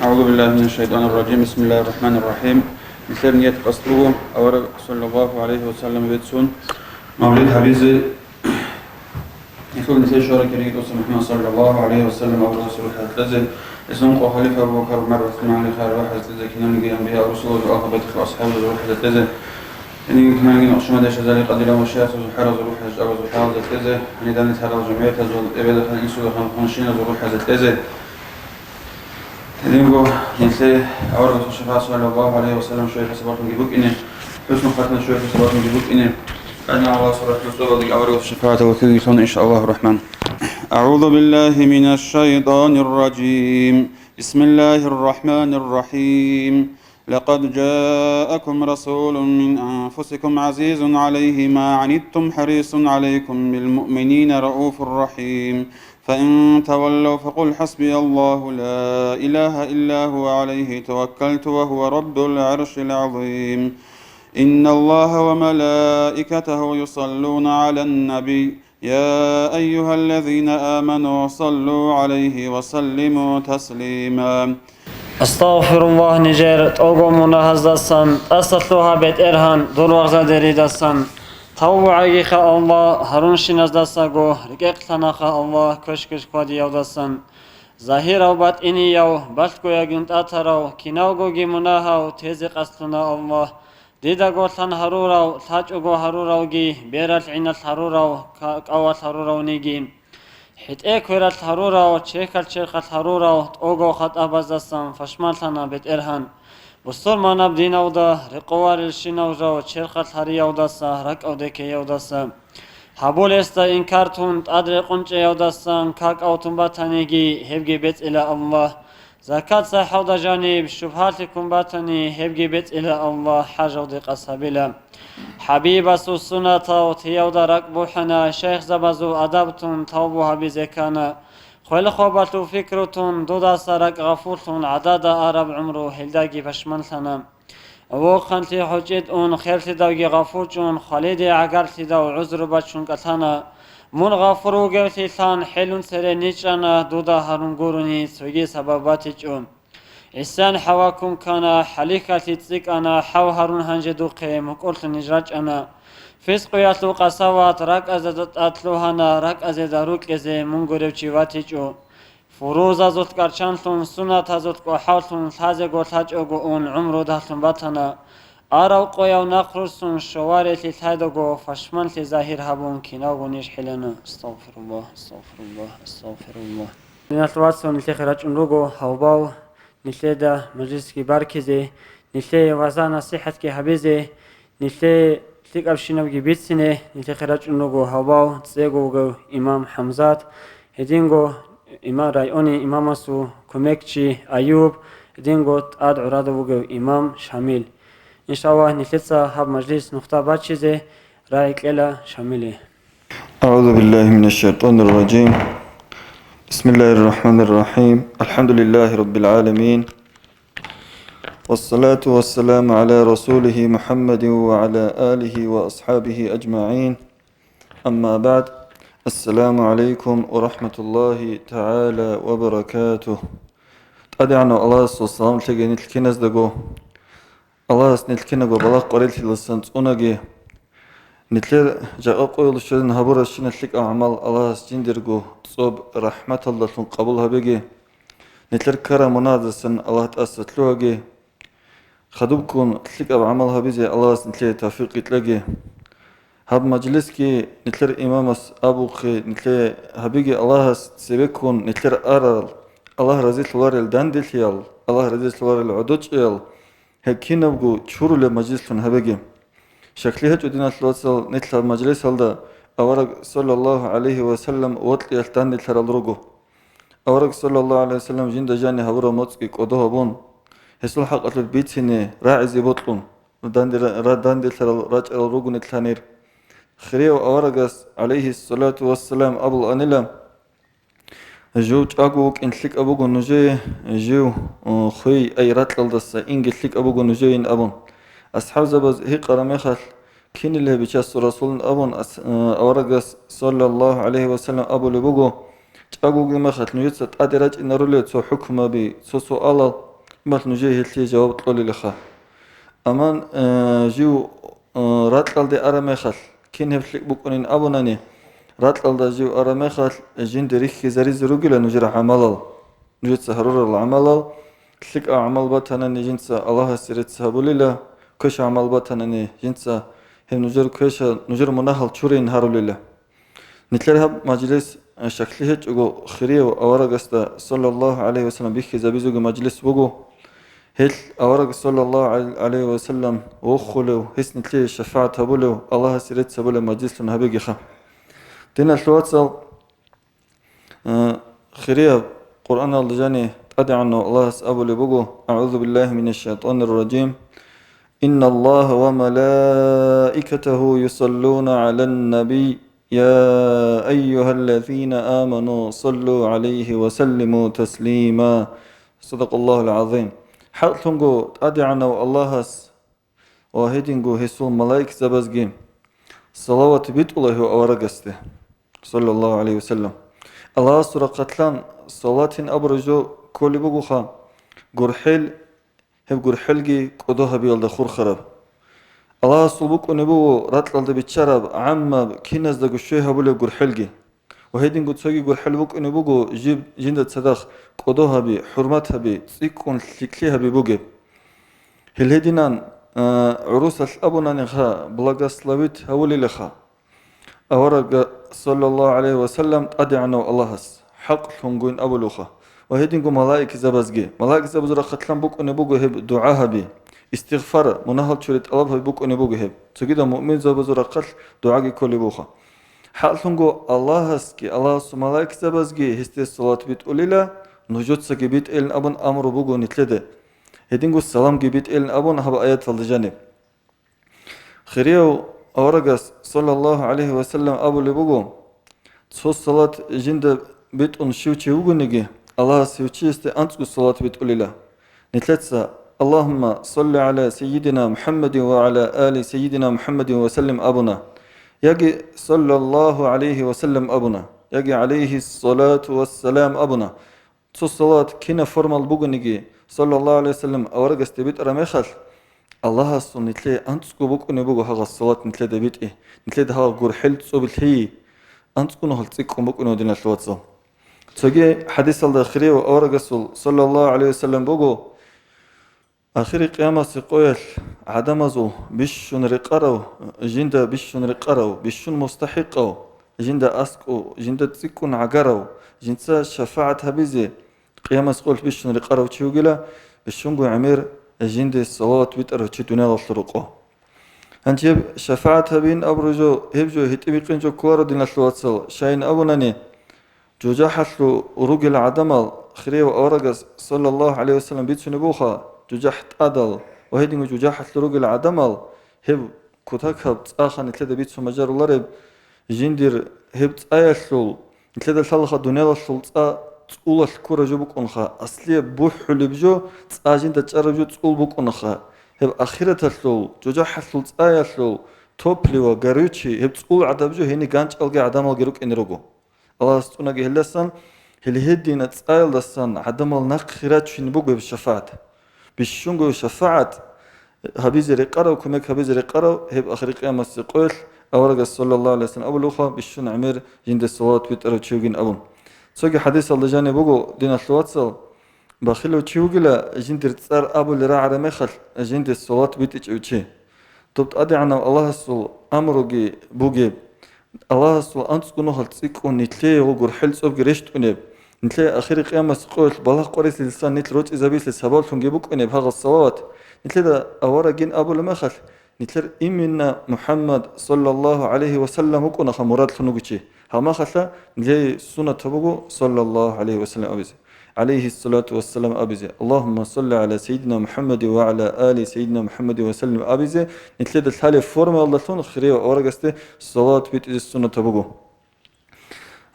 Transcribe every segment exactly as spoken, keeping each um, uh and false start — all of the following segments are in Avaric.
أعوذ بالله من الشيطان الرجيم. بسم الله الرحمن الرحيم. Нилъер ният къасд буго, авараг саллаллагьу гӀалайгьи ва саллам веццун мавлид гьабизе, гьелъул нилъер шугьараб кириги тӀоцебе МухӀаммад саллаллагьу гӀалайгьи ва саллам аварагасул рухӀ гьатӀазе, гьесул къо халифа Абу Бакар, ГӀумар, ГӀусман, ГӀали, хайр рахӀат лъезе, кинабниги анбия, русулазул ахабатихъ асхӀабазул рухӀ гьатӀезе, гьединго кинабниги нахъшмадешазали къадирал ва шайхазул хӀаразул рухӀ гьатӀезе, гьанидани тарал жамигӀатазул, эбелахан, инсулахан, хунщиназул рухӀ гьатӀезе. Гьединго нилъее аварагасул шафагӀат саллаллагьу гӀалайгьи ва саллам щвей хӀисабалъунги букӀине, хӀусну хатма щвей хӀисабалъунги букӀине, гьанна Аллагьасул рахӀматалдеги аварагасул шафагӀаталъулги лъуна, иншааллагьу рахӀман. أعوذ بالله من الشيطان الرجيم. بسم الله الرحمن الرحيم. لقد جاءكم رسول من أنفسكم عزيز عليه ما عنتم حريص عليكم بالمؤمنين رءوف رحيم. فإن تولوا فقل حسبي الله لا إله إلا هو عليه توكلت وهو رب العرش العظيم. إن الله وملائكته يصلون على النبي. يا أيها الذين آمنوا صلوا عليه وسلموا تسليما. Астагъфируллагь нижер тӀого мунагьаздасан, тӀасалъугьа БетӀергьан дур вагъзадеридасан. Тавбу гӀагиха, Аллагь, гьарунщиназдасаго, рекӀекълъанаха, Аллагь, квеш-квеш хьвадиявдасан. Загьирав батӀинияв, балъгоягин тӀатарав, киналгоги мунагьав тезе къасдлъуна, Аллагь. Дидаго лъан гьарурав, лъачӀого гьаруравги, бералъ гӀиналъ гьарурав, ка-, кӀавалъ гьаруравниги, хӀетӀе квералъ гьарурав, чехьалъ-черхалъ гьарурав, тӀогав хатӀабаздасан пашманлъана БетӀергьан. Бусурманаб диналда рекъоварелщинав жав черхалъ гьариявдаса, ракӀалде ккеявдаса, гьабулесда инкар тун тӀад рекъон чӀеявдасан какӀав тун батаниги, гьебги бецӀила, Аллагь. Закат-сахӀалда жаниб шубгьалъи ккун батани, гьебги бецӀила, Аллагь, хӀажалде къасабила. ХӀабибасул суннатал тиявда ракӀ бухӀана, шайхзабазул адаб тун тавбу гьабизе ккана. Хвел-хвабалъул пикру тун дудаса ракӀ гъафуллъун гӀадада араб гӀумру гьелдаги пашманлъана. Вохъанлъи хӀучӀи тӀун херлъидавги гъафурчӀун, хвалиде гӀагарлъидав гӀузру бачун кӀалъана. Мун гъафур вугевлъилъан хӀелун цере ничӀана, дуда гьарун гурони цоги сабаб батичӀо. ГӀисан хӀаваккун ккана, хӀалихьалъи цӀикӀкӀана, хӀав гьарун гьанже духъе мукӀурлъун ниж рачӀана. Фискъуялъул къасават ракӀазда тӀад лъугьана, ракӀазда рукьезе мун гурев чи ватичӀо. Фурузазулъ кӀарчанлъун, суннатазулъ кӀвахӀавлъун, лъазего лъачӀого ун гӀумру дагьлъун батана. Арав къояв нахъ руссун, щоварелъи лъайдаго, пашманлъи загьир гьабун, киналго ниж хӀилана. Астагъфируллагь, астагъфируллагь, астагъфируллагь. Диналъул вацал, нилъехъе рачӀун руго гьавбал, нилъеда мажлисги баркизе, нилъее вагӀза-насихӀатги гьабизе, нилъее лъикӀабщинабги бицине, нилъехъе рачӀун руго гьавбал, цӀего вугев имам ХӀамзат, гьединго има-, райони имамасул кумекчи Аюб, гьединго тӀад гӀурада вугев имам Шамил. Иншаллагь, нилъеца гьаб мажлис нухда бачизе рагӀи кьела Шамиле. أعوذ بالله من الشيطان الرجيم. بسم الله الرحمن الرحيم. الحمد لله رب العالمين. والصلاة والسلام على رسوله محمد وعلى آله وأصحابه أجمعين. أما بعد. السلام عليكم ورحمة الله تعالى وبركاته. ТӀадегӀанав Аллагьасул салам лъеги нилъ киназдаго. Аллагьас нилъ кинабго балагь къварилъиласан цӀунаги, нилъер жакъа къоялъ щвезан гьабурабщинаб лъикӀаб гӀамал Аллагьас жиндирго цӀоб рахӀматалдалъун къабул гьабеги, нилъер ккараб мунагьаздасан Аллагь тӀаса лъугьаги, хадубккун лъикӀаб гӀамал гьабизе Аллагьас нилъее тавфикъ кьеги. Гьаб мажлисги нилъер имамас абухъе нилъее гьабиги, Аллагьас цебеккун нилъер арал, Аллагь разилъуларел данделъиял, Аллагь разилъуларел гӀодочӀеял, гьеб кинабго чурулеб мажлислъун гьабеги. Щаклъи гьечӀо, диналъул вацал, нилъ гьаб мажлисалда авараг, саллаллагьу гӀалайгьи ва саллам, вокьиялъ данделъарал руго. Авараг, саллаллагьу гӀалайгьи ва саллам, жинда жани гьабураб моцӀги кӀодо гьабун, гьесул хӀакъалъулъ бицине, рагӀизе бокьун, данде-, ра-, данделъарал рачӀарал руго нилъ гьанир. Хирияв аварагас, гӀалайгьиссалату вассалам, абулаанила: «Жив чӀаго вукӀин лъикӀаб буго нужее, жив, э, хвей, ай, ракьалдаса инги лъикӀаб буго нужеейин», – абун. АсхӀабзабаз гьикъараб мехалъ, «Кинила гьеб, бичасул Расулин?» – абун, ас-, э, аварагас, саллаллагьу гӀалайгьи ва саллам, абулеб буго: «ЧӀаго вугеб мехалъ нужеца тӀаде рачӀинарулел цо хӀукмаби, цо суалал». Имал нужее гьелъие жаваб кьолилаха. Аман, э, жив, э, ракьалде араб мехалъ, кин гьеб лъикӀ букӀунин абунани, ракьалда жив араб мехалъ, жинде рихьизаризе ругила нужер гӀамалал. Нужеца гьарурал гӀамалал, лъикӀав гӀамал батанани, жинца Аллагьасе рецц гьабулила, квешав гӀамал батанани, жинца гьеб нужер квеша, нужер мунагьал чурейин гьарулила. Нилъер гьаб мажлис, э, щаклъи гьечӀого, хирияв аварагасда, саллаллагьу гӀалайгьи вассалам, бихьизабизеги мажлис буго. Гьелъ авараг, саллаллагьу гӀалайгьи вассалам, вохулев, гьес нилъее шафагӀат гьабулев, Аллагьасе рецц гьабулев мажлислъун гьабегиха. Диналъул вацал, э, хирияб Къуръаналда жани ТӀадегӀанав Аллагьас абулеб буго: «АгӀузу биллагьи минаш шайтӀанир ражим. Инналлагьа ва малаикатагьу юсаллуна гӀалан набий». «Я айюгьаллазина аману, саллу гӀалайгьи ва саллиму таслима». Садакъаллагьул гӀазим. ХӀакълъунго ТӀадегӀанав Аллагьас ва гьединго гьесул малаикзабазги салават битӀула гьев аварагасде, саллаллагьу гӀалайгьи ва саллам. Аллагьасул рахъалъан салаватин абураб жо кколеб бугоха, гурхӀел, гьеб гурхӀелги кӀодо гьабиялда хурхараб. Аллагьасул букӀунеб буго ракьалда биччараб, гӀаммаб, киназдаго щвей гьабулеб гурхӀелги. Ва гьединго цоги гурхӀел букӀунеб буго жиб жинда цадахъ кӀодо гьаби, хӀурмат гьаби, цӀикӀкӀун лъикӀлъи гьаби бугеб. Гьел гьединан, а, гӀурусалъ абунаниха, благословить гьавулилаха. Авараг, саллаллагьу гӀалайгьи ва саллам, ТӀадегӀанав Аллагьас, хӀакълъунгойин абулуха, ва гьединго малаикзабазги. Малаикзабазул рахъалъан букӀунеб буго гьеб дугӀа гьаби, истигъфар, мунагьал чури тӀалаб гьаби букӀунеб буго гьеб. Цогидал муъминзабазул рахъалъ дугӀаги кколеб буха. ХӀакълъунго Аллагьасги, Аллагьасул малаикзабазги гьесде салават битӀулила, нужецаги битӀейилан абун амру буго нилъеде. Гьединго саламги битӀейилан абун гьаб аяталда жаниб. Хирияв аварагас, саллаллагьу гӀалайгьи ва саллам, абулеб буго: «Цо салат жинда битӀун щив чи вугониги, Аллагьас гьев чиясде анцӀго салат битӀулила». Нилъеца: «Аллагьумма салли гӀала Сайидина МухӀаммадин ва гӀала али Сайидина МухӀаммадин ва саллим» абуна, яги «Саллаллагьу гӀалайгьи ва саллам» абуна, яги «ГӀалайгьиссалату вассалам» абуна. Цо салат кинаб формал бугониги, саллаллагьу гӀалайгьи ва саллам, аварагасде битӀараб мехалъ, Аллагьасул нилъее анцӀго букӀунеб буго гьагъас салат нилъеда битӀи, нилъеда гьагъ гурхӀел цӀоб лъей, анцӀго нухал цӀикӀкӀун букӀунеб, диналъул вацал. Цоги хӀадисалда хирияв аварагасул, саллаллагьу гӀалайгьи ва саллам, буго: «Ахири къиямасеб къоялъ гӀадамазул бищун рекъарав, жинда бищун рекъарав, бищун мустахӀикъав, жинда аскӀов, жинда цӀикӀкӀун гӀагарав, жинца шафагӀат гьабизе къиямасеб къоялъ бищун рекъарав чи вугила, бищунго гӀемер жинде салават битӀарав чи дуниялалъул рокъо». Гьанже гьеб шафагӀат гьабиин абураб жо, гьеб жо гьитӀинаб бикъинчӀого кколаро, диналъул вацал, щайин абунани, жужахӀалъув ругел гӀадамал, хирияв аварагас, саллаллагьу гӀалайгьи ва саллам, бицунеб буха, жужахӀ тӀадал ва гьединго жужахӀалъув ругел гӀадамал, гьеб кутакаб цӀаха нилъеда бицун бажарулареб, жиндир гьеб цӀаялъул, нилъеда лъалаха дуниялалъул цӀа цӀулалъ ккураб жо букӀунха, аслияб бухӀулеб жо цӀа жинда чӀараб жо цӀул букӀунха. Гьеб ахираталъул, жужахӀалъул цӀаялъул топливо, горючий, гьеб цӀул гӀадаб жо гьениб ганчӀалги гӀадамалги рукӀине руго. Аллагьас цӀунаги гьелдасан, гьел гьедина цӀаялдасан гӀадамал нахъе рачунеб буго гьеб шафагӀат. Бищунго шафагӀат гьабизе рекъарав, кумек гьабизе рекъарав гьеб ахири къиямасеб къоялъ аварагас, саллаллагьу гӀалайгьи ва саллам, абулебха, бищун гӀемер жинде салават битӀарав чи вугин абун. Цоги хӀадисалда жаниб буго, диналъул вацал, бахилав чи вугила, жиндир цӀар абулел рагӀараб мехалъ, жинде салават битӀичӀев чи. Доб ТӀадегӀанав Аллагьасул амруги бугеб, Аллагьасул анцӀго нухал цӀикӀкӀун нилъее гъугурхӀел цӀобги рещтӀунеб, нилъее ахири къиямасеб къоялъ балагь къварилъиялдасан нилъ рочӀизабиялъе сабаблъунги букӀунеб гьагъал салават, нилъеда аварагин абулеб мехалъ, нилъер иминна МухӀаммад, саллаллагьу гӀалайгьи ва саллам, вукӀунаха мурадлъун вугев чи. Гьаб мехалъа нилъее суннат буго, саллаллагьу гӀалайгьи ва саллам абизе, гӀалайгьиссалату вассалам абизе, «Аллагьумма салли гӀала Сайидина МухӀаммадин ва гӀала али Сайидина МухӀаммадин ва саллим» абизе, нилъеда лъалеб формаялдалъун хирияв аварагасде салават битӀизе суннат буго.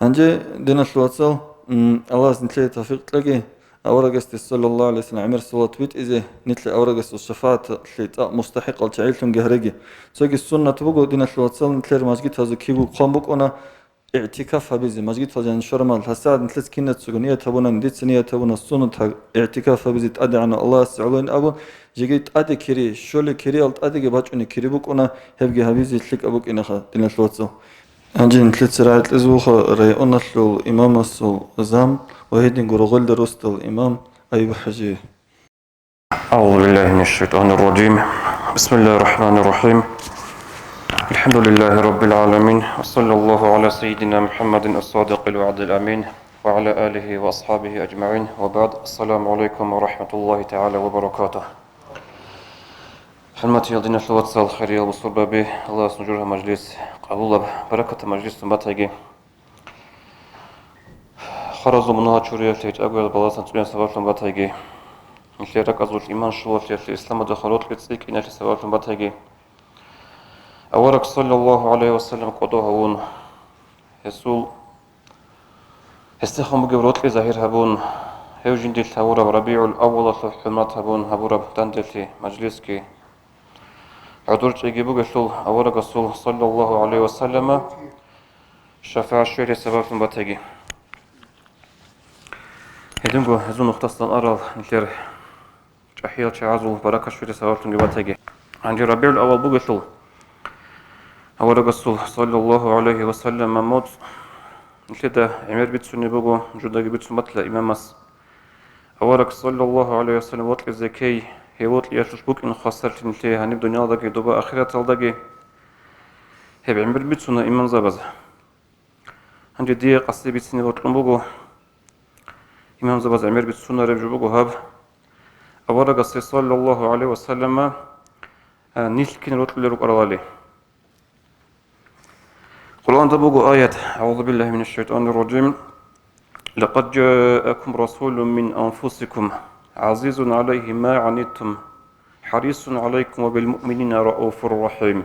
Гьанже, диналъул вацал, м, Аллагьас нилъее тавфикъ кьеги, аварагасде, саллаллагьу гӀалайгьи ва саллам, гӀемер салават битӀизе, нилъ аварагасул шафагӀаталъе цӀакъ мустахӀикъал чагӀилъунги гьареги. Цоги суннат буго, диналъул вацал, нилъер мажгитазда кибго хъван букӀуна, игӀтикаф гьабизе, мажгитал жаниб щвараб мехалъ, гьасагӀат нилъеца кинацаго ният гьабуна, нилъеца ният гьабуна суннат гьаб-, игӀтикаф гьабизе ТӀадегӀанав Аллагьасе гӀолойин абун, жеги тӀаде кири, щолей кириялда тӀадеги бачӀуней кири букӀуна, гьебги гьабизе лъикӀаб букӀинаха, диналъул вацал. Гьанже нилъеца рагӀи кьезе вуго районалъул имамасул зам ва гьединго рогъелда росдал имам Аюб-хӀажи. أعوذ بالله من الشيطان الرجيم. بسم الله الرحمن الرحيم. الحمد لله رب العالمين. وصلى الله على سيدنا محمد الصادق الوعد الأمين وعلى آله وأصحابه أجمعين. وبعد. السلام عليكم ورحمة الله تعالى وبركاته. ХӀурматиял диналъул вацал, хириял бусурбаби, Аллагьас нужер гьаб мажлис къабулаб, баракатаб мажлисун батаги. Хваразул мунагьал чуриялъе гьечӀогоял баласан цӀуниялъе сабаблъун батаги. Нилъер ракӀазул иман щулалъе, исламалда рокьи цӀикӀкӀиналъе сабаблъун батаги. Авараг, саллаллагьу гӀалайгьи вассалам, кӀодо гьавун, гьесул, гьесдехун бугеб рокьи загьир гьабун, гьев жиндилъ гьавураб РабигӀул-аввалалъул хӀурмат гьабун гьабураб данделъи мажлисги гӀодор чӀеги бугелъул, аварагасул, саллаллагьу гӀалайгьи вассалама, шафагӀат щвеялъе сабаблъун батаги. Гьединго гьезул нухдасан арал нилъер чӀахӀиял чагӀазул баракат щвеялъе сабаблъунги батаги. Гьанже РабигӀул-аввал бугелъул, аварагасул, саллаллагьу гӀалайгьи вассалама, моцӀ нилъеда гӀемер бицунеб буго, жудаги бицун батила имамас. Авараг, саллаллагьу гӀалайгьи вассалам, вокьизе ккей, гьев вокьиялъулъ букӀин хвасарлъи нилъее гьаниб дуниялалдаги доба ахираталдаги. Гьеб гӀемер бицуна имамзабаз. Гьанже дие къаси бицине бокьун буго имамзабаз гӀемер бицунареб жо буго гьаб, аварагасе, саллаллагьу гӀалайгьи вассалама, а, нилъ кин рокьулел рукӀаралали. Къуръанда буго аят: أعوذ بالله من الشيطان الرجيم. لقد جاءكم رسول من أنفسكم عزيز عليه ما عنتم حريص عليكم وبالمؤمنين رءوف رحيم.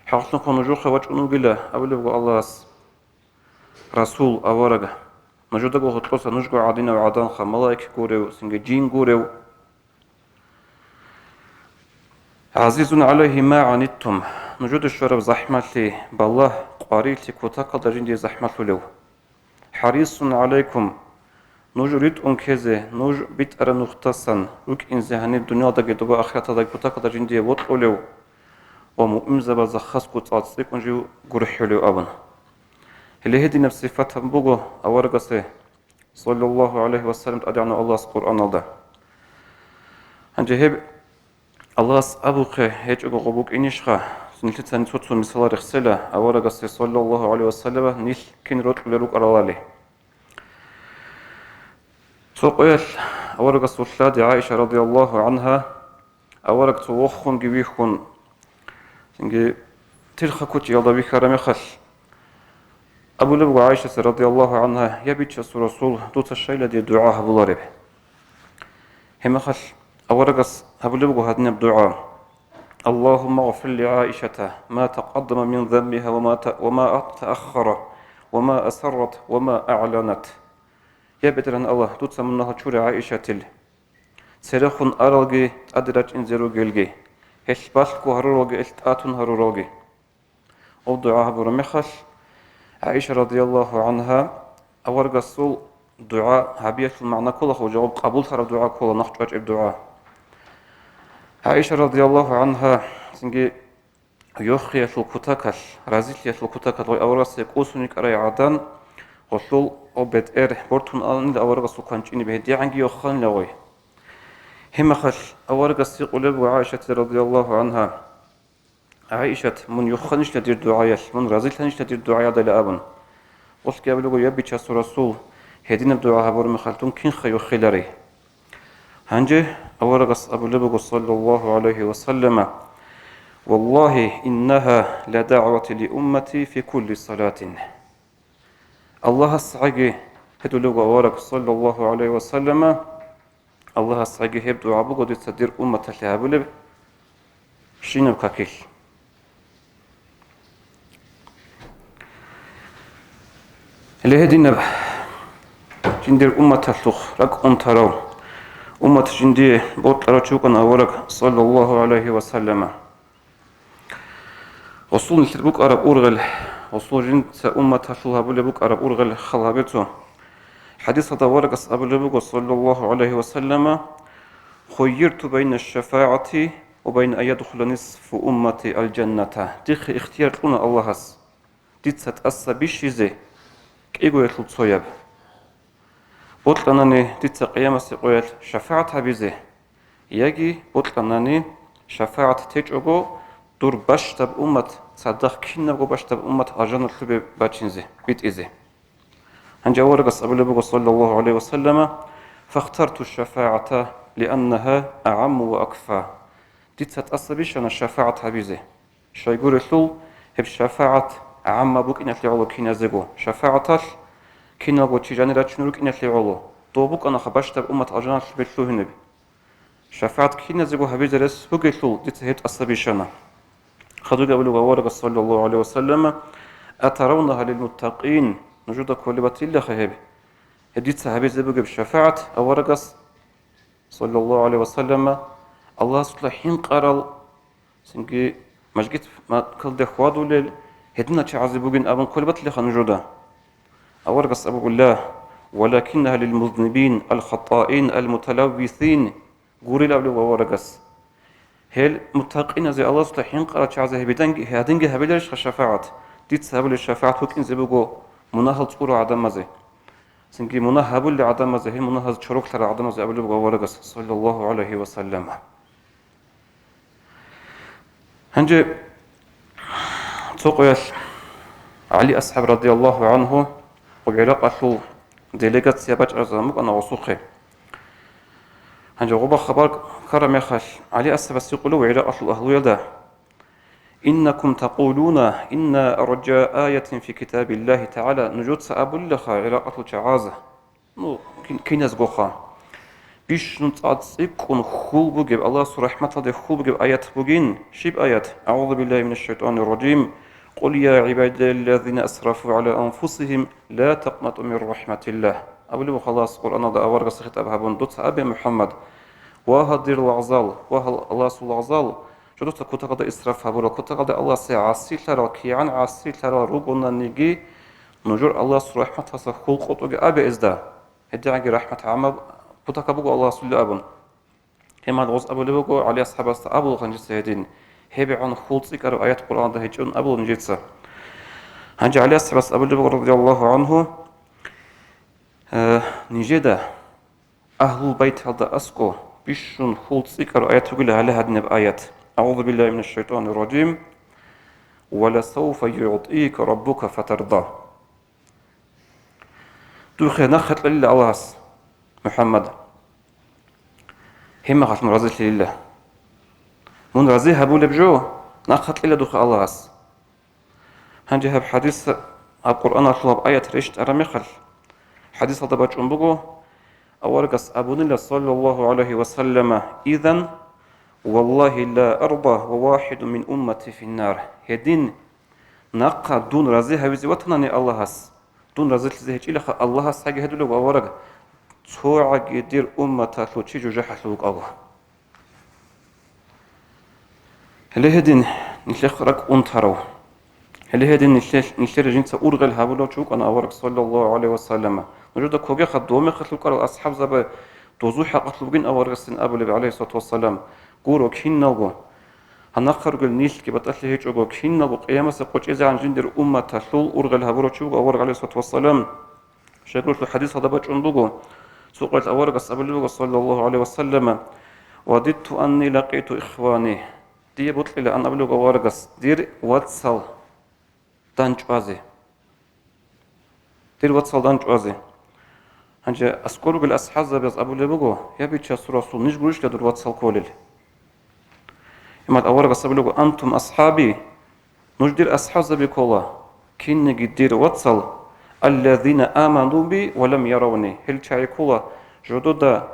ХӀакълъун нужухъе вачӀун вугила, абулеб буго Аллагьас, расул, авараг, нужедаго гьоркьоса нужго гӀадинав гӀаданха, малаик гурев, цинги жин гурев. عزيز عليه ما عنتم, нужеда щвараб захӀмалъи, балагь, къварилъи кутакалда жиндие захӀмалъулев. حريص عليكم, нуж ритӀун ккезе, нуж битӀараб нухдасан рукӀинзе гьаниб дуниялдаги доба ахираталдаги кутакалда жиндие вокьулев ва муъминзабазда хасго цӀакъ цӀикӀкӀун жив гурхӀулев абун. Гьеле гьединаб сипат гьабун буго аварагасе, саллаллагьу гӀалайгьи вассалам, ТӀадегӀанав Аллагьас Къуръаналда. Гьанже гьеб Аллагьас абухъе гьечӀого гъо букӀинищха? Нилъецани цо-цо мисалал рехсела аварагасе, саллаллагьу гӀалайгьи вассалама, нилъ кин рокьулел рукӀаралали. Цо къоялъ аварагасул лъади ГӀаиша, радияллагьу гӀангьа, авараг цо вохунги вихьун, цинги тирхал кучӀиялда вихьараб мехалъ, абулеб буго ГӀаишаца, радияллагьу гӀангьа: «Я, Бичасул Расул, дуца щайила дие дугӀа гьабулареб?» Гьебмехалъ аварагас гьабулеб буго гьадинаб дугӀа: اللهم اغفر لعائشة ما تقدم من ذنبها وما ت-، وما تأخر، وما أسرت، وما أعلنت. Я БетӀергьан Аллагь, дуца мунагьал чуре ГӀаишатил, церехун аралги тӀаде рачӀинзе ругелги, гьелъ балъго гьаруралги, гьелъ тӀатун гьаруралги. Гьеб дугӀа гьабураб мехалъ, ГӀаиша, радияллагьу гӀангьа, аварагасул дугӀа гьабиялъул магӀна кколаха, жаваб къабуллъараб дугӀа ккола, нахъ чӀвачӀеб дугӀа. ГӀаиша, радияллагьу гӀангьа, цинги йохиялъул кутакалъ, разилъиялъул кутакалъ гъой аварагасе кӀусун йикӀарай гӀадан, гъолъул гьеб бетӀер бортун анила аварагасул кванчӀине, гьедигӀанги йоханила гъой. Гьебмехалъ аварагас гьикъулеб буго ГӀаишатил, радияллагьу гӀангьа: «ГӀаишат, мун йоханищила дир дугӀаялъ, мун разилъанищила дир дугӀаялдайила?» абун. Гъолъги абулеб буго: «Я, Бичасул Расул, гьединаб дугӀа гьабураб мехалъ дун кинха йохиларей?» Гьанже аварагас абулеб буго, саллаллагьу гӀалайгьи вассалама: «والله إنها لدعوة لأمتي في كل صلاة». Аллагьас гӀаги, гьедулев авараг, саллаллагьу гӀалайгьи вассалама, Аллагьас гӀаги гьеб дугӀа буго дица дир умматалъе гьабулеб щинаб какилъ. Гьеле гьединаб жиндир умматалъухъ ракӀ унтарав, уммат жиндие бокьарав чи вукӀана авараг, саллаллагьу гӀалайгьи вассалама. Расул нилъер букӀараб ургъел Гъосул жинца умматалъул гьабулеб букӀараб ургъел хал гьабе цо. ХӀадисалда аварагас абулеб буго, саллаллагьу гӀалайгьи ва саллама: «Хуййирту байна шафагӀати ва байна ан ядхула нисфу уммати аль-жанната». Дихъе ихтияр кьуна Аллагьас дица тӀаса бищизе кӀигоялъул цояб. Бокьанани дица къиямасеб къоялъ шафагӀат гьабизе, яги бокьанани шафагӀат течӀого дур бащдаб уммат, цадахъ кинабго бащдаб уммат алжаналъубе бачинзе, битӀизе. Гьанже аварагас абулеб буго, саллаллагьу гӀалайгьи ва саллама: «Фахтарту шафагӀата, лианнагьа агӀамму ва акфа». Дица тӀаса бищана шафагӀат гьабизе. Щайгурелъул, гьеб шафагӀат гӀамма букӀиналъе гӀоло киназего. ШафагӀаталъ киналго чи жанир рачун рукӀиналъе гӀоло. Дов букӀанаха бащдаб уммат алжаналъубе лъугьинеб. ШафагӀат киназего гьабизе рес бугелъул, дица гьеб тӀаса бищана. Хадуги абулеб аварагас, саллаллагьу гӀалайгьи ва саллама: «Атаравнагьа лилмуттакъин». Нужеда кколеб батилаха гьеб? Гьеб дица гьабизе бугеб шафагӀат аварагас, саллаллагьу гӀалайгьи ва саллама, Аллагьасукьа хӀинкъарал, цинги мажгит маккалде хьвадулел гьединал чагӀазе бугин абун кколеб батилаха нужеда? Аварагас абуго: «Ла, валакиннагьа лилмузнибин, алхатаин, алмуталаввисин». Гурел абулеб аварагас. Гьел муттакъиназе, Аллагьасукьа хӀинкъарал чагӀазе гьеб гьединги, гьадинги гьабиларищха шафагӀат? Дица гьабулеб шафагӀат букӀинзе буго мунагьал цӀурал гӀадамазе. Цинги мунагь гьабулел гӀадамазе, гьел мунагьаз чороклъарал гӀадамазе абулеб буго аварагас, саллаллагьу гӀалайгьи ва саллама. Гьанже цо къоялъ ГӀали асхӀаб радияллагьу гӀанхӀу ГӀиракъалъул делегация бачӀараб заман букӀана гъосухъе. Гьанже гъоба хабар ккараб мехалъ, ГӀали асхӀабас гьикъулев ГӀиракъалъул агьлуялда: «Иннакум такъулуна, инна аржа аятин фи китабиллагьи тагӀала», нужеца абулелаха, ГӀиракъалъул чагӀаз, ну, кин-, киназгоха, бищун цӀакъ цӀикӀкӀун хьул бугеб, Аллагьасул рахӀматалде хьул бугеб аят бугин. Щиб аят? «АгӀузу биллагьи минаш шайтӀанир ражим. Къул я гӀибадияллазина асрафу гӀала анфусигьим, ла такънатӀу мин рахӀматиллагь». Абулеб буго Аллагьас Къуръаналда аварагасда хитӀаб гьабун: «Дуца абе, МухӀаммад, ва гьал дир лагъзал, ва гьал Аллагьасул лагъзал, жодоца кутакалда исраф гьабурал, кутакалда Аллагьасе гӀасилъарал, кигӀан гӀасилъарал ругонаниги, нужер Аллагьасул рахӀматалъа хьул къотӀоги абе гьезда. ГьедигӀанги рахӀмат гӀаммаб кутакаб буго Аллагьасулин», – абун. Гьеб мехалъ гъос абулеб буго, ГӀали асхӀабасда абула гьанжеца гьедин, гьебгӀан хьул цӀикӀкӀараб аят Къуръаналда гьечӀин абула нижеца. Гьанже ГӀали асхӀабас абулеб буго, радияллагьу гӀанхӀу, э, нижеда Агьлул байталда аскӀо бищун хьул цӀикӀкӀараб аят ругила гьале гьадинаб аят: «АгӀузу биллагьи минаш шайтӀанир ражим. Ва ласавфа югӀтӀика раббука фатарда». Духъе нахъа кьелила Аллагьас, МухӀаммад. Гьеб мехалъ мун разилъилила. Мун рази гьабулеб жо нахъа кьела духъе Аллагьас. Гьанже гьаб хӀадис, гьаб Къуръаналъул гьаб аят рещтӀараб мехалъ, хӀадисалда бачӀун буго, аварагас абунила, саллаллагьу гӀалайгьи ва саллама: «Изан, валлагьи, ла арда ва вахӀидун мин уммати финнар». Гьедин, нахъа дун рази гьавизе ватанани Аллагьас, дун разилъизе гьечӀилаха Аллагьас гьаги гьедулев авараг, цогӀаги дир умматалъул чи жужахӀалъув вукӀаго. Гьеле гьедин нилъехъ ракӀ унтарав. Гьеле гьедин нилъелъ-, нилъер жинца ургъел гьабулев чи вукӀана авараг, саллаллагьу гӀалайгьи ва саллама. Нужеда ккогеха дов мехалъ вукӀарал асхӀабзаби дозул хӀакъалъулъ бугин аварагасдин абулеб, гӀалайгьиссалату вассалам: «Гуро, киналго, гьанахъа ругел нилъги батӀалъи гьечӀого, киналго къиямасеб къо чӀезегӀан жиндир умматалъул ургъел гьабурав чи вуго авараг, гӀалайгьиссалату вассалам». Щайгурелъул хӀадисалда бачӀун буго, цо къоялъ аварагас абулеб буго, саллаллагьу гӀалайгьи ва саллама: «Вадидту анни лакъиту ихвани». Дие бокьилаан абулеб буго аварагас дир вацал дандчӀвазе. Дир вацал дандчӀвазе. Гьанже аскӀор ругел асхӀабзабаз абулеб буго: «Я, Бичасул Расул, ниж гурищ дур вацал кколел?» Гьеб мехалъ аварагас абулеб буго: «Антум асхӀаби, нуж дир асхӀабзаби ккола, кинниги дир вацал, аллазина аману би ва лам яравни». Гьел чагӀи ккола жодода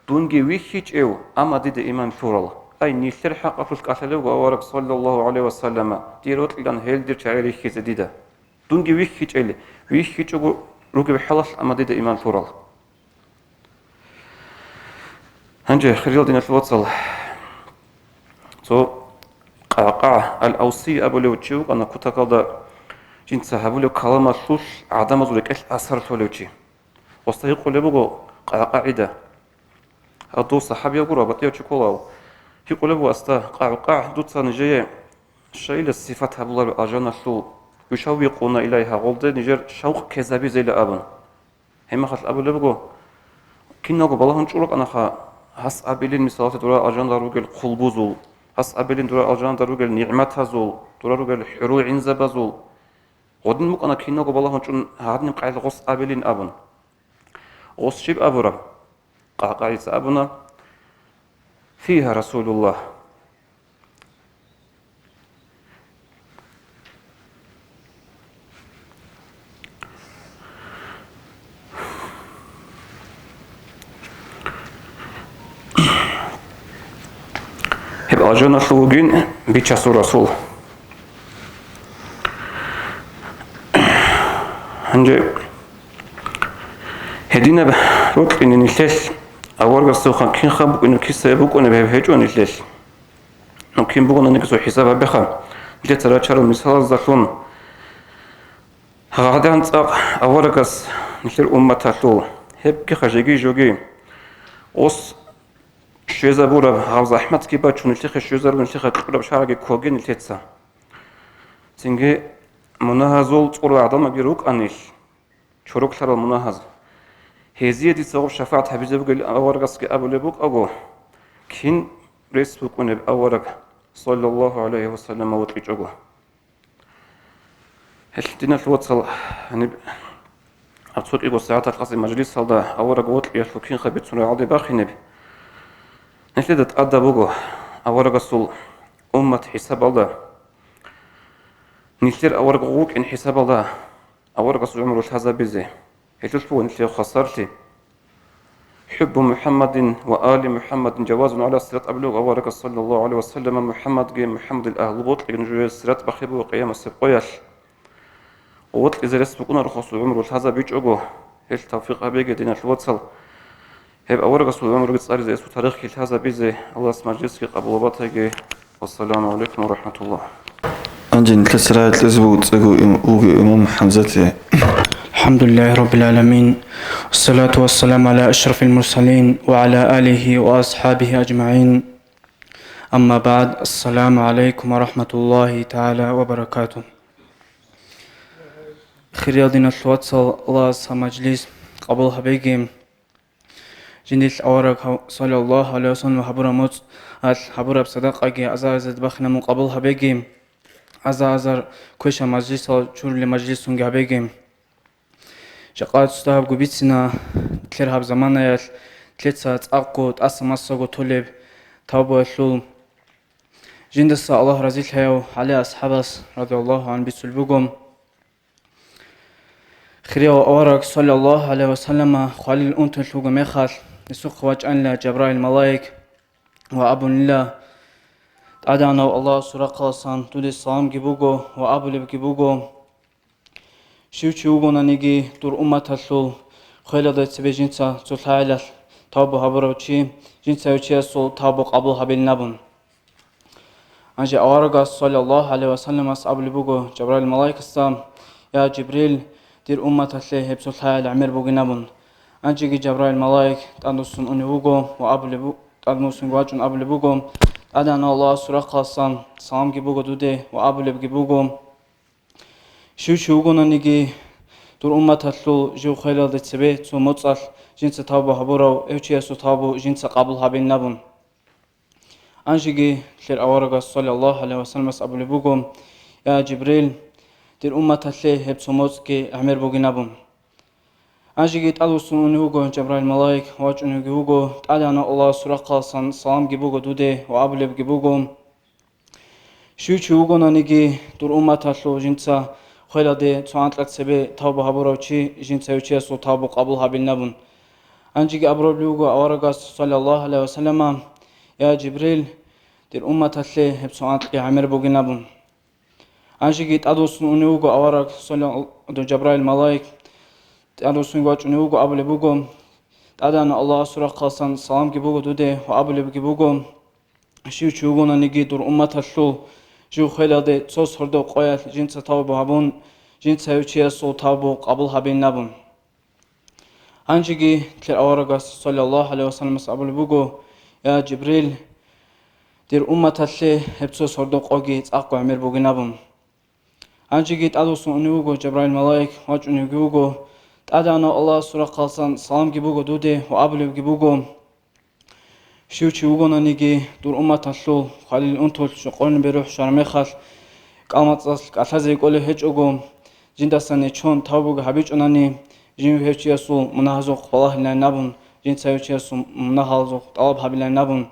дунги вихьичӀев, амма дида иман лъурал. Ай, нилъер хӀакъалъулъ кӀалъалев вуго авараг, саллаллагьу гӀалайгьи ва саллама, дие рокьилаан гьел дир чагӀи рихьизе дида. Дунги вихьичӀел, вихьичӀого ругеб хӀалалъ, амма дида иман лъурал. Гьанже, хириял диналъул вацал, цо КъагӀкъагӀ ал-Авси абулев чи вукӀана кутакалда Жинца гьабулеб каламалъулъ гӀадамазул рекӀелъ асар лъолев чи. Гъосда гьикъулеб буго къагӀ-къагӀида. Гьав дов сахабияв гуро, батӀияв чи кколав. Гьикъулеб буго гьасда: «КъагӀ-къагӀ, дуца нижее щайила сифат гьабулареб алжаналъул, вишав вихъуна илай гьагъулде нижер шавкъ ккезабизейила?» абун. Гьеб мехалъ абулеб буго: «Киналго балагьун чӀун рукӀанаха, гьас абилин, мисалалъе, дора алжанал ругел хъулбузул, гьас абилин, дора алжанал ругел нигӀматазул, дора ругел хӀурул гӀинзабазул». Гъодин букӀана киналго балагьун чӀун гьадинаб къагӀидал гъос абилин абун. Гъос щиб абураб? КъагӀ-къагӀица абуна: «Фигьа Расулуллагь». Гьеб алжаналъул вугин Бичасул Расул. Гьанже гьединаб рокьине нилъелъ аварагасухъан кинха букӀунеб, кисае букӀунеб гьеб гьечӀо нилъелъ. Ну, кин бугонаниги цо хӀисаб гьабеха. Нилъеца рачарал мисалаздалъун, гьадин цӀакъ аварагас нилъер умматалъул, гьебгиха жеги-жоги, ос щвезабураб, гьаб захӀматги бачун, нилъехъе щвезарун, нилъехъе кьураб шагьарги ккоги нилъеца. Цинги мунагьазул цӀурал гӀадамалги рукӀанил, чороклъарал мунагьаз. Гьезие дица гъоб шафагӀат гьабизе бугел аварагасги абулеб букӀаго, кин рес букӀунеб авараг, саллаллагьу гӀалайгьи ва саллам, вокьичӀого. Гьелъ, диналъ вацал, гьаниб гьаб цо кӀиго сагӀаталъ къаси мажлисалда авараг вокьиялъул кинха бицун рагӀалде бахинеб. Нилъеда тӀадаб буго аварагасул уммат хӀисабалда, нилъер авараг вукӀин хӀисабалда аварагасул гӀумру лъазабизе. Гьелъулъ буго нилъее хвасарлъи. «ХӀуббу МухӀаммадин ва али МухӀаммадин жавазун гӀала сират» абулеб аварагас, саллаллагьу гӀалайгьи ва саллам, МухӀаммадги МухӀаммадил агьлу бокьиги нужее сират бахъи буго къиямасеб къоялъ. Вокьизе рес букӀунарохосул гӀумру лъазабичӀого, гьелъ тавфикъ гьабеги, диналъ вацал. Гьеб аварагасул гӀумруги цӀаризе, гьесул тарихги лъазабизе Аллагьас мажлисги къабул батаги. Вассаламу гӀалайкум ва рахӀматуллагь. Гьанже нилъеца рагӀи кьезе буго цӀего им-, вугев имам ХӀамзатие. الحمد لله رب العالمين. والصلاة والسلام على أشرف المرسلين وعلى آله وأصحابه أجمعين. أما بعد. السلام عليكم ورحمة الله تعالى وبركاته. Хириял диналъ вацал, Аллагьас гьаб мажлис къабул гьабеги. Жиндилъ авараг гьав-, саллаллагьу гӀалайгьи ва саллам, гьабураб моцӀалъ гьабураб садакъаги аза-азарда бахинаб мун къабул гьабеги, аза-азар квешаб мажлисал чурулеб мажлисунги гьабеги. Жакъа цоцазда гьаб губицина, нилъер гьаб заманаялъ нилъеца цӀакъго тӀаса-масаго толеб тавбаялъул. Жиндаса Аллагь разилъаяв ГӀали асхӀабас, радияллагьу гӀангьу, бицулеб буго. Хирияв авараг, саллаллагьу гӀалайгьи ва саллама, хвалил унтулев вуго мехалъ, гьесухъе вачӀанила Жабраил малаик ва абунила: «ТӀадегӀанав Аллагьасул рахъаласан дуде саламги буго ва абулебги буго: щив чи вугонаниги дур умматалъул хвелалде цебе жинца цо лъагӀалалъ тавба гьабурав чи, жинца гьев чиясул тавба къабул гьабилин абун». Гьанже аварагас, саллаллагьу гӀалайгьи ва салламас, абулеб буго Жабраил малаикасда: «Я Жибрил, дир умматалъе гьеб цо лъагӀел гӀемер бугин», абун. Гьанжеги Жабраил малаик тӀадвуссун унев вуго ва абулеб бу-, тӀадвуссунги вачӀун абулеб буго: «ТӀадегӀанав Аллагьасул рахъаласан саламги буго дуде ва абулебги буго: щив чи вугонаниги дур умматалъул жив хвелалде цебе цо моцӀалъ жинца тавба гьабурав, гьев чиясул тавбу жинца къабул гьабилин», абун. Гьанжеги нилъер аварагас, саллаллагьу гӀалайгьи ва салламас, абулеб буго: «Я Жибрил, дир умматалъе гьеб цо моцӀги гӀемер бугин», абун. Гьанжеги тӀадвуссун унев вуго Жабраил малаик, вачӀуневги вуго: «ТӀадегӀанав Аллагьасул рахъаласан саламги буго дуде ва абулебги буго: щив чи вугонаниги дур умматалъул жинца хвелалде цо анкьа цебе тавба гьабурав чи, жинца гьев чиясул тавбу къабул гьабилин», абун. Гьанжеги абураб буго аварагас, саллаллагьу гӀалайгьи ва саллама: «Я Жибрил, дир умматалъе гьеб цо анкьги гӀемер бугин», абун. Гьанжеги тӀадвуссун унев вуго авараг, салла-, Жабраил малаик, тӀадвуссунги вачӀунев вуго, абулеб буго: «ТӀадегӀанав Аллагьасул рахъаласан саламги буго дуде ва абулебги буго: щив чи вугонаниги дур умматалъул жив хвелалде цо сордо къоялъ жинца тавба гьабун, жинца гьев чиясул тавбу къабул гьабейин абун. Гьанжеги нилъер аварагас, саллаллагьу гӀалайгьи вассаламас, абулеб буго: «Я Жибрил, дир умматалъе гьеб цо сордо къоги цӀакъго гӀемер бугин», – абун. Гьанжеги тӀадвуссун унев вуго Жабраил малаик, вачӀуневги вуго, ТӀадегӀанав Аллагьасул рахъалсан саламги буго дуде ва абулебги буго: «Щив чи вугонаниги, дур умматалъул хвалил унтулъ щокъолин берухӀ щвараб мехалъ, кӀалмацӀалъ кӀалъазе кӀолеб гьечӀого, жиндаса нечон тавбуги гьабичӀонани, жив гьев чиясул мунагьазухъ балагьилайин абун, жинца гьев чиясул мунагьалзухъ тӀалаб гьабилайин абун».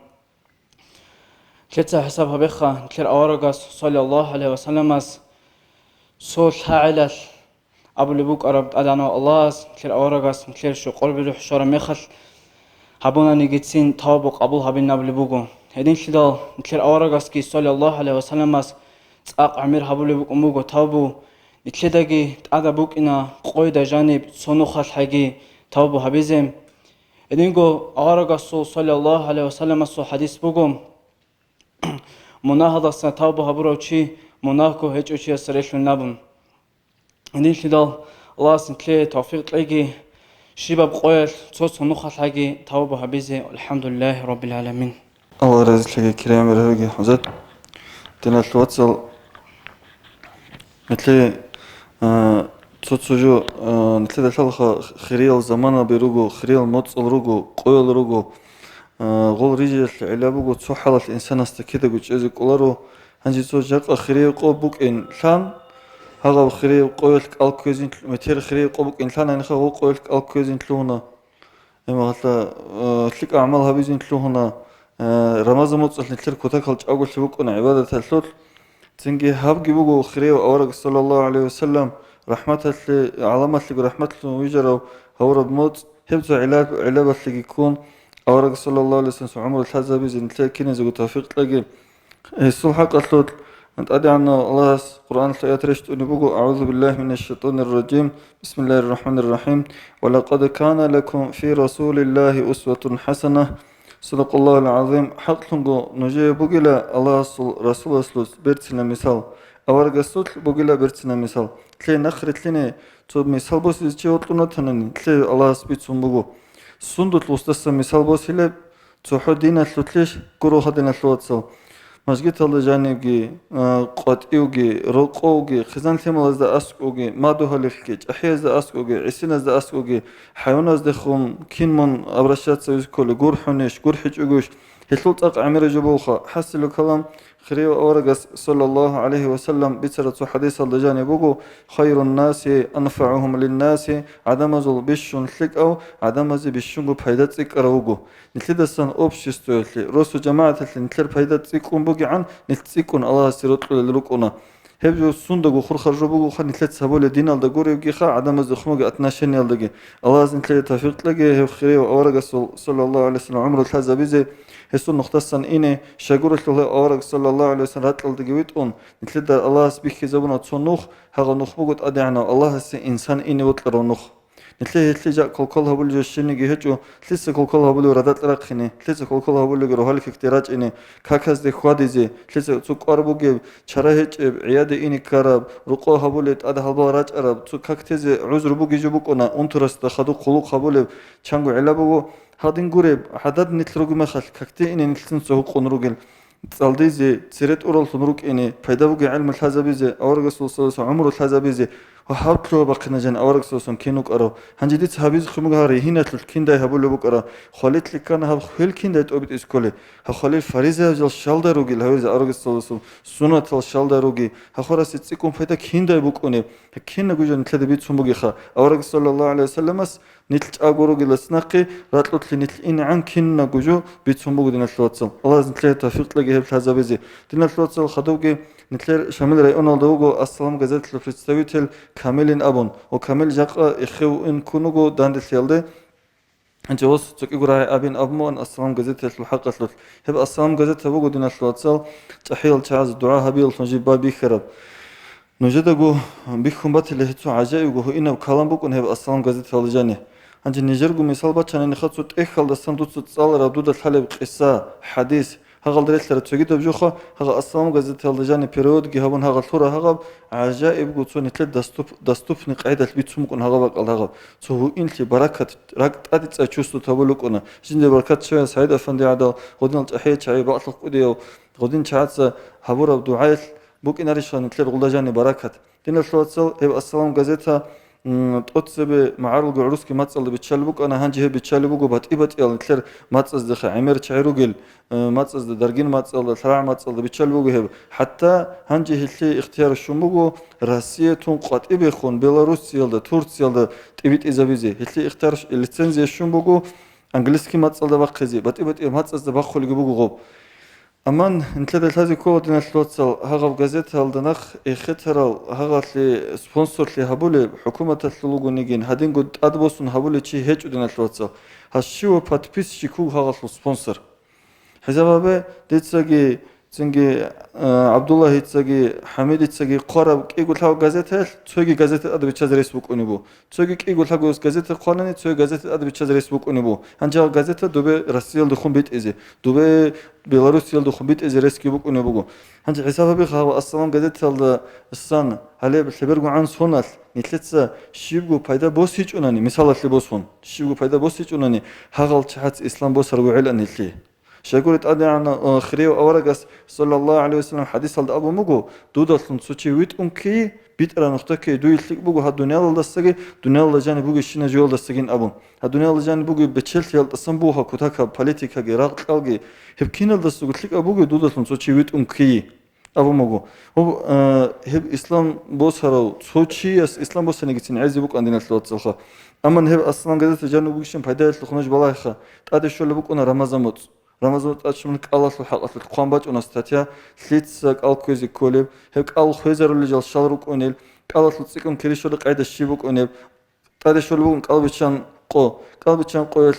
Лъеца хӀисаб гьабеха, нилъер аварагас, саллаллагьу гӀалайгьи вассаламас, цо лъагӀелалъ абулеб букӀараб ТӀадегӀанав Аллагьас, нилъер аварагас нилъер щокъол берухӀ щвараб мехалъ гьабунанигицин тавбу къабул гьабин абулеб буго. Гьединлъидал нилъер аварагасги, саллаллагьу гӀалайгьи вассаламас, цӀакъ гӀемер гьабулеб букӀун буго тавбу, нилъедаги тӀадаб букӀина къойда жаниб цо нухалъ хӀайги тавбу гьабизе. Гьединго аварагасул, саллаллагьу гӀалайгьи вассаламасул, хӀадис буго: «Мунагьалдаса тавба гьабурав чи мунагьго гьечӀев чиясда релълъун абун». Гьединлъидал Аллагьас нилъее тавфикъ кьеги, щибаб къоялъ цо-цо нухалъ хӀайги тавба гьабизе. АлхӀамдулиллагьи раббил гӀаламин. Аллагь разилъеги, кирамил руги, хӀазрат. Диналъул вацал, нилъее, а, цо-цо жо, а, нилъеда лъалха хириял заманаби руго, хириял моцӀал руго, къоял руго. А, гъол рижиялъе гӀилла буго цо хӀалалъ инсанасда кидаго чӀезе кӀоларо. Гьанже цо жакъа хирияб къо букӀин лъан, гьагъаб хирияб къоялъ кӀал кквезин, метер хирияб къо букӀин лъан, гьанихъа гъол къоялъ кӀал кквезин лъугьуна. Гьеб мехалъа, э, лъикӀ гӀамал гьабизин лъугьуна, э, Рамазан моцӀалъ нилъер кутакал чӀаголъи букӀуна гӀибадаталъулъ. Цинги гьабги буго хирияв авараг, саллаллагьу гӀалайгьи вассалам, рахӀматалъе, гӀаламалъего рахӀматлъун вижарав гьавураб моцӀ, гьеб цо гӀилаб-, гӀилабалъеги ккун, авараг, саллаллагьу гӀалайгьи вассалам, гӀумру лъазабизе нилъее киназего тавфикъ кьеги. Гьесул хӀакъалъулъ ТӀадегӀанав Аллагьас Къуръаналъ аят рещтӀунеб буго: «АгӀузу биллагьи минаш шайтӀанир ражим. Бисмиллагьир рахӀманир рахӀим. Ва лакъад кана лакум фи расулиллагьи усватун хӀасана». Садакъаллагьул гӀазим. ХӀакълъунго нужее бугила Аллагьасул Расуласулъ берцинаб мисал, аварагасулъ бугила берцинаб мисал. Лъе нахърилълъине цо мисал босизе чи вокьун ватанани, лъе Аллагьас бицун буго. Сундулъ устаса мисал босилеб? ЦохӀо диналъулъищ гуро гьадиналъул вацал. Мажгиталда жанибги, а, къватӀивги, рокъовги, хъизан-лъималазда аскӀовги, мадугьалихъги, чӀахӀиязда аскӀовги, гӀисиназда аскӀовги, хӀайваназдехун кин мун обращаться виз кколей, гурхӀунищ, гурхӀичӀогойищ, гьелъул цӀакъ гӀемераб жо бугоха. ХӀасилу калам, хирияв аварагас, саллаллагьу гӀалайгьи вассалам, бицараб цо хӀадисалда жаниб буго: «Хайрун наси анфагӀугьум линнаси», гӀадамазул бищун лъикӀав гӀадамазе бищунго пайда цӀикӀкӀарав вуго. Нилъидасан обществоялъе, росу-жамагӀаталъе нилъер пайда цӀикӀкӀун бугегӀан, нилъ цӀикӀкӀун Аллагьасе рокьулел рукӀуна. Гьеб жо сундаго хурхар жо бугоха, нилъеца гьабулеб диналда гуреблъигиха, гӀадамаздехун бугеб отношениялдаги. Аллагьас нилъее тавфикъ кьеги, гьев хирияв аварагасул, саллаллагьу гӀалайгьи вассалам, гӀумру лъазабизе, гьесул нухдасан ине, щайгурелъул гьев авараг, саллаллагьу гӀалайгьи вассалам, ракьалдаги витӀун, нилъеда Аллагьас бихьизабуна цо нух, гьагъа нух буго ТӀадегӀанав Аллагьасе инсан ине вокьарав нух. Нилъее гьелъие жакъ колкол гьабулеб жо щибниги гьечӀо, лъица колкол гьабулеб радакь рахъине, лъица колкол гьабулебги рогьалил какде рачӀине, каказде хьвадизе, лъица цо кӀвар бугеб, чара гьечӀеб, гӀияде ине ккараб, рокъов гьабулеб, тӀад гьалбал рачӀараб, цо как тезе гӀузру бугеб жо букӀуна, унтурасда хадуб хъулухъ гьабулеб, чанго гӀилла буго. Гьадин гуреб, гӀадат нилъ ругеб мехалъ, какде ине нилъ цинцаго гьукъун ругел. ЦӀалдизе, цере тӀураллъун рукӀине, пайда бугеб гӀелму лъазабизе, аварагасул саллаллагьу гӀалайгьи вассалам гӀумру лъазабизе ва гьаб лъугьа-бахъина жан авараг саллаллагьу гӀалайгьи вассалам кин вукӀарав. Гьанже дица гьабизе хъимуг гьари, гьиналъулъ киндай гьабулеб букӀара, хвалил лъикӀкана гьаб хвел киндай тӀобитӀизе кколей. Гьаб хвалил фаризаяб жал щалдай ругел, гьавизе аварагас саллаллагьу гӀалайгьи вассалам суннатал щалдай руги, гьаб хварасе цӀикӀкӀун пайда киндай букӀунеб, гьеб кинабго жо нилъеда бицун бугеха. Аварагас саллаллагьу гӀалайгьи вассаламас нилъ чӀаго ругелас нахъе ракьулъе нилъ инегӀан кинабго жо бицун буго, диналъул вацал. Аллагьас нилъее тавфикъ кьеги гьеб лъазабизе. Диналъул вацал, хадубги нилъер Шамил районалда вуго «Ассалам» газеталъул представитель Камилин абун. Ва Камил жакъа эхев ин ккун вуго данделъиялде. Гьанже ос цо кӀиго рагӀи абин абун буган «Ассалам» газеталъул хӀакъалъулъ. Гьеб «Ассалам» газета буго, диналъул вацал, чӀахӀиял чагӀаз дугӀа гьабияллъун жиб бабихьараб. Нужедаго бихьун батила гьецо гӀажаибго гьуинаб калам букӀун гьеб «Ассалам» газеталда жани. Гьанже нижерго мисал бачанани, хацо тӀехьалдасан дуца цӀалараб дуда лъалеб къиса, хӀадис, Гьагъалда релълъараб цогидаб жоха, гьагъа «Ассалам» газеталда жаниб переводги гьабун гьагъа лъура гьагъаб, гӀажаибго цо нилъер даступ-, даступный къайдалъ бицун букӀун гьагъаб бакӀал гьагъаб. Цо гьуинлъи баракат, ракӀ тӀаде цӀа чувствовать гьабулеб букӀуна. Жинда баракат чӀвай СагӀид-афанди гӀадал, гъодинал чӀахӀиял чагӀи, бакълъухъ кӀудияв, гъодин чагӀаца гьабураб дугӀаялъ букӀинарищха нилъер гъулда жаниб баракат. Диналъул вацал, гьеб «Ассалам» газета, м, тӀоцебе магӀарулго гӀурусги мацӀалда биччалеб букӀана, гьанже гьеб биччалеб буго батӀи-батӀиял нилъер мацӀаздеха, гӀемер чагӀи ругел, э, мацӀазда, даргин мацӀалда, лъарагӀ мацӀалда биччалеб буго гьеб. ХӀатта гьанже гьелъие ихтияр щун буго Россия тун къватӀибехун Белоруссиялда, Турциялда тӀибитӀизабизе. Гьелъие ихтияр щ-, лицензия щун буго английский мацӀалда бахъизе, батӀи-батӀиял мацӀазда бахъулебги буго гъоб. Амма нилъеда лъазе ккола, диналъул вацал, гьагъаб газеталда нахъ эхетарал, гьагъалъе спонсорлъи гьабулеб, хӀукуматалъул вугониги, гьадинго тӀадбосун гьабулев чи гьечӀо, диналъул вацал. Гьас щивав подписчик вуго гьагъалъул спонсор. ХӀисаб гьабе, дицаги, цинги, а, ГӀабдуллагьицаги, ХӀамидицаги хъвараб кӀиго лъабго газетаялъ цоги газета тӀаде биччазе рес букӀунеб буго. Цоги кӀиго лъабго газета хъванани, цоги газета тӀаде биччазе рес букӀунеб буго. Гьанже гьал газета дубе Россиялдехун битӀизе, дубе Белоруссиялдехун битӀизе ресги букӀунеб буго. Гьанже хӀисаб гьабихъ, гьав «Ассалам» газеталда сан гьалеб лъебергогӀан соналъ нилъеца щибго пайда босичӀунани, мисалалъе босун, щибго пайда босичӀунани, гьагъал чагӀаца ислам босарго гӀелан нилъее. Щайгури ТӀадегӀанав, э, хирияв аварагас, саллаллагьу гӀалайгьи вассалам, хӀадисалда абун буго: «Дудалъун цо чи витӀун ккей, битӀараб нухда ккей дуе лъикӀ буго гьаб дуниялалдасаги, дуниялалда жаниб бугебщинаб жоялдасагин», – абун. Гьаб дуниялалда жаниб бугеб бечелъиялдасан буго гьаб кутакаб политикаги, рагъ-кьалги. Гьеб киналдасаго лъикӀаб бугеб дудалъун цо чи витӀун ккей, абун буго. Гьоб, э, гьеб ислам босарав цо чияс ислам босанигицин гӀезе букӀан, диналъул вацалха. Амма гьеб «Ассалам» газета жаниб бугищин пайдаялъухъ нуж балагьеха, тӀаде щолеб букӀуна Рамазан моцӀ. Рамазан тӀад щун кӀалалъул хӀакъалъулъ хъван бачӀуна статья, лъица кӀал кквезе кколеб, гьеб кӀал хвезарулел жал щал рукӀунел, кӀалалъул цӀикӀкӀун кири щолеб къайда щиб букӀунеб, тӀаде щолеб букӀун кӀал биччан къо, кӀал биччан къоялъ,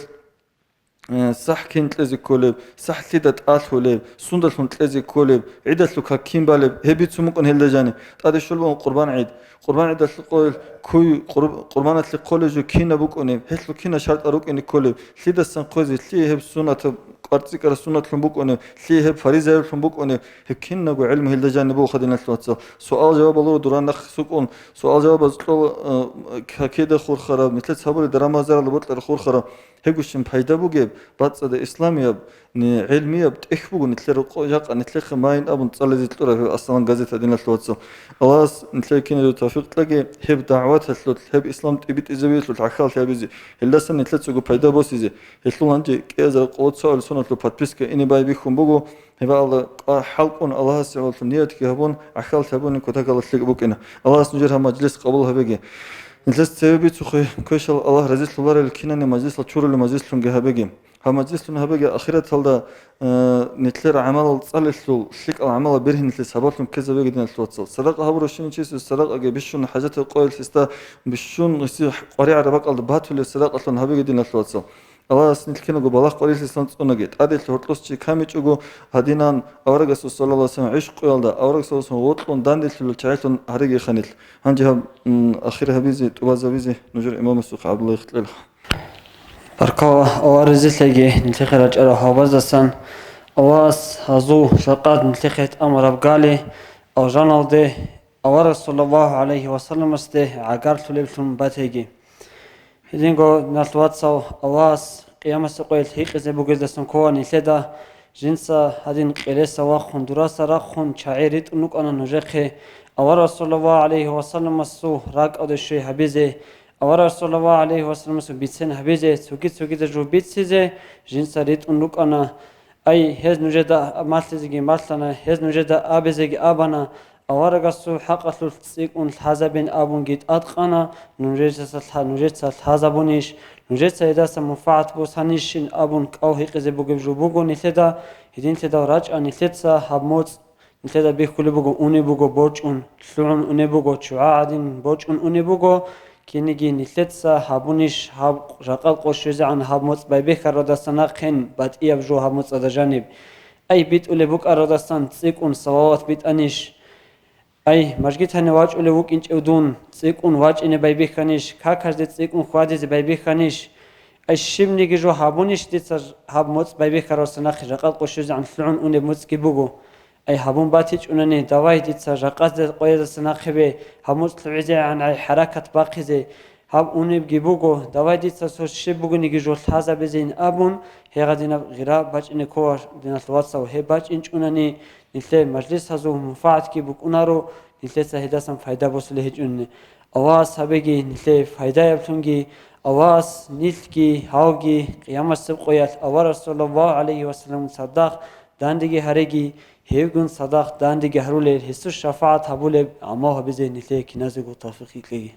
э, сахӀ кин кьезе кколеб, сахӀ лъида тӀалъулеб, сундалъун кьезе кколеб, гӀидалъул как кин балеб, гьеб бицун букӀун гьелда жаниб. ТӀаде щолеб букӀун Къурбан гӀид. Къурбан гӀидалъул къоялъ куй, къур-, къурбаналъе хъолеб жо кинаб букӀунеб, гьелъул кинаб шартӀал рукӀине кколеб, лъидасан хъвезе, лъие гьеб суннатаб, кӀварцӀикӀкӀараб суннатлъун букӀунеб, лъие гьеб фаризаялъун букӀунеб, гьеб кинабго гӀилму гьелда жаниб буго, диналъул вацал. Суал-жавабал руго дуран нахъ сукӀун, суал-жавабаз кьола, э, какида хурхараб, нилъеца гьабулеб дарамазаралда бокьараб хурхараб. Гьебгощин пайда бугеб, бацӀцӀадаб исламияб, ни-, гӀилмияб тӀехь буго нилъер къо-, жакъа нилъехъе майин абун цӀализе кьураб гьеб «Ассалам» газета, диналъул вацал. Аллагьас нилъее киназего тавфикъ кьеги, гьеб дагӀваталъулъ, гьеб ислам тӀибитӀизабиялъулъ гӀахьаллъи гьабизе, гьелдасан нилъецаго пайда босизе. Гьелъул гьанже кӀиазараб къо цо гӀоло соналъул подписка ине байбихьун буго, гьеб Аллагь къа-, хӀалкӀун Аллагьасе гӀоло ниятги гьабун, гӀахьаллъи гьабунин кутакалда лъикӀ букӀина. Аллагьас нужер гьаб мажлис къабул гьабеги. Нилъеца цебе бицухъе квешал Аллагь разилъун барал кинани мажлисал чурулел мажлислъунги гьабеги. Гьаб мажлислъун гьабеги ахираталда, э, нилъер гӀамалал цӀалелъул, лъикӀал гӀамалал бергьинилъе сабаблъун ккезабеги, диналъул вацал. Садакъа гьабуращинав чиясе садакъаги бищун, хӀажатаб къоялъ гьесда бищун, гьесие къваригӀараб бакӀалда батулеб садакъалъун гьабеги, диналъул вацал. Аллагьас нилъ киналго балагь къварилъи ислам цӀунаги, тӀаделъ гьоркьос чи камичӀого гьадинан, аварагасул саллаллагьу гӀалайгьи вассалам гӀишкъуялда, аварагасул вокьун данделъулел чагӀилъун гьареги ханилъ. Гьанже гьаб, м, ахир гьабизе, тӀубазабизе нужер имамасухъ ГӀабдуллагьихъ кьела. Баркала, Аллагь разилъеги нилъехъе рачӀарал гьабаздасан. Аллагьас гьазул жакъад нилъехъе тӀамураб гали алжаналде авараг саллаллагьу гӀалайгьи вассаламасде гӀагарлъулеблъун батеги. Гьединго, диналъул вацал, Аллагьас къиямасеб къоялъ гьикъизе бугездасан ккола нилъеда, жинца гьадин къелеса вахъун, дураса рахъун чагӀи ритӀун рукӀана нужехъе, авараг саллаллагьу гӀалайгьи вассаламасул ракӀалде щвей гьабизе, авараг саллаллагьу гӀалайгьи вассаламасул бицен гьабизе, цоги-цогидал жо бицизе жинца ритӀун рукӀана. Ай, гьез нужеда малъизеги малъана, гьез нужеда абизеги абана, аварагасул хӀакъалъулъ цӀикӀкӀун лъазабин абунги тӀадкъана, нужеца лъа-, нужеца лъазабунищ, нужеца гьедаса мунфагӀат босанищин абун кӀал гьикъизе бугеб жо буго нилъеда, гьединлъидал рачӀа нилъеца гьаб моцӀ, нилъеда бихьулеб буго, унеб буго борчӀун, лъугӀун унеб буго, чугӀа гӀадин борчӀун унеб буго, кинниги нилъеца гьабунищ гьаб жакъа къо щвезегӀан гьаб моцӀ байбихьаралдаса нахъен батӀияб жо гьаб моцӀада жаниб. Ай, битӀулеб букӀаралдасан цӀикӀкӀун салават битӀанищ? Ай, мажгитани вачӀулев вукӀинчӀев дун, цӀикӀкӀун вачӀине байбихьанищ, каказде цӀикӀкӀун хьвадизе байбихьанищ? Ай, щибниги жо гьабунищ дица гьаб моцӀ байбихьаралдаса нахъе жакъа къо щвезегӀан лъугӀун унеб моцӀги буго. Ай, гьабун батичӀунани, давай дица жакъа къояздаса нахъе бе, гьаб моцӀ лъугӀизегӀан, ай, хӀаракат бахъизе, гьаб унебги буго, давай дица цо щиб бугониги жо лъазабизейин абун, гьегъадинаб гъира бачӀине ккола, диналъ вацал, гьеб бачӀинчӀунани, нилъер мажлисазул мунфагӀатги букӀунаро, нилъеца гьедасан пайда босулеб гьечӀони. Аллагьас гьабеги нилъее пайдаяблъунги, Аллагьас нилъги гьавги Къиямасеб къоялъ авараг саллаллагьу гӀалайгьи вассаламгун цадахъ дандеги гьареги, гьевгун цадахъ дандеги гьарулел, гьесул шафагӀат гьабулеб гӀамал гьабизе нилъее киназего тавфикъ кьеги.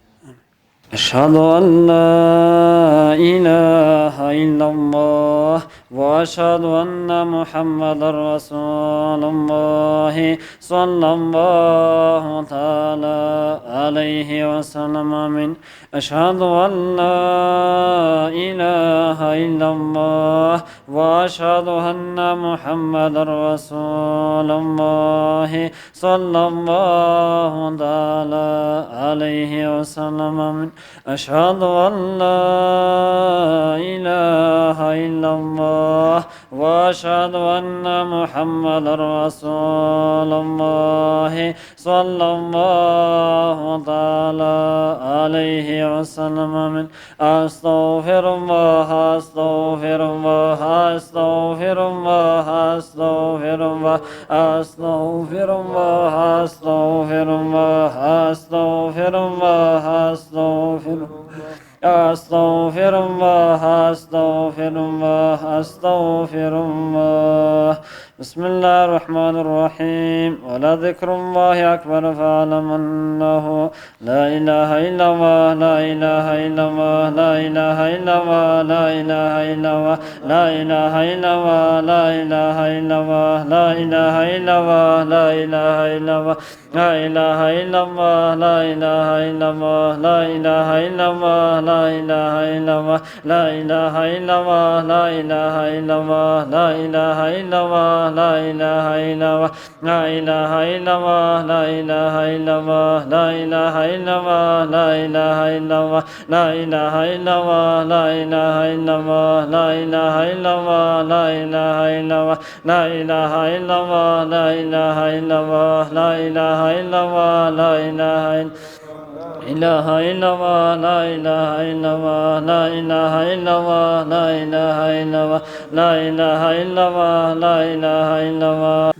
أشهد أن لا إله إلا الله وأشهد أن محمدا رسول الله صلى الله تعالى عليه وسلم. آمين. أشهد أن لا إله إلا الله وأشهد أن محمدا رسول الله صلى الله تعالى عليه وسلم. آمين. أشهد أن لا إله إلا الله وأشهد أن محمدا رسول الله صلى الله تعالى عليه وسلم. آمين. أستغفر الله، أستغفر الله، أستغفر الله، أستغفر الله، أستغفر الله، أستغفر الله، أستغفر الله، أستغفر الله. أستغفر الله، أستغفر الله، أستغفر الله. بسم الله الرحمن الرحيم. ولذكر الله أكبر فاعلم أنه لا إله إلا الله، لا إله إلا الله، لا إله إلا الله، لا إله إلا الله، لا إله إلا الله، لا إله إلا الله، لا إله إلا الله، لا إله إلا الله. لا إله إلا الله، لا إله إلا الله، لا إله إلا الله، لا إله إلا الله، لا إله إلا الله، لا إله إلا الله، لا إله إلا الله، لا إله إلا الله، لا إله إلا الله، لا إله إلا الله، لا إله إلا الله، لا إله إلا الله، لا إله إلا الله، لا إله إلا الله، لا إله إلا الله، لا إله إلا الله. لا إله إلا الله، لا إله إلا الله، لا إله إلا الله، لا إله إلا، إله إلا الله، لا إله إلا الله، لا إله إلا الله، لا إله إلا الله، لا إله إلا الله، لا إله إلا الله.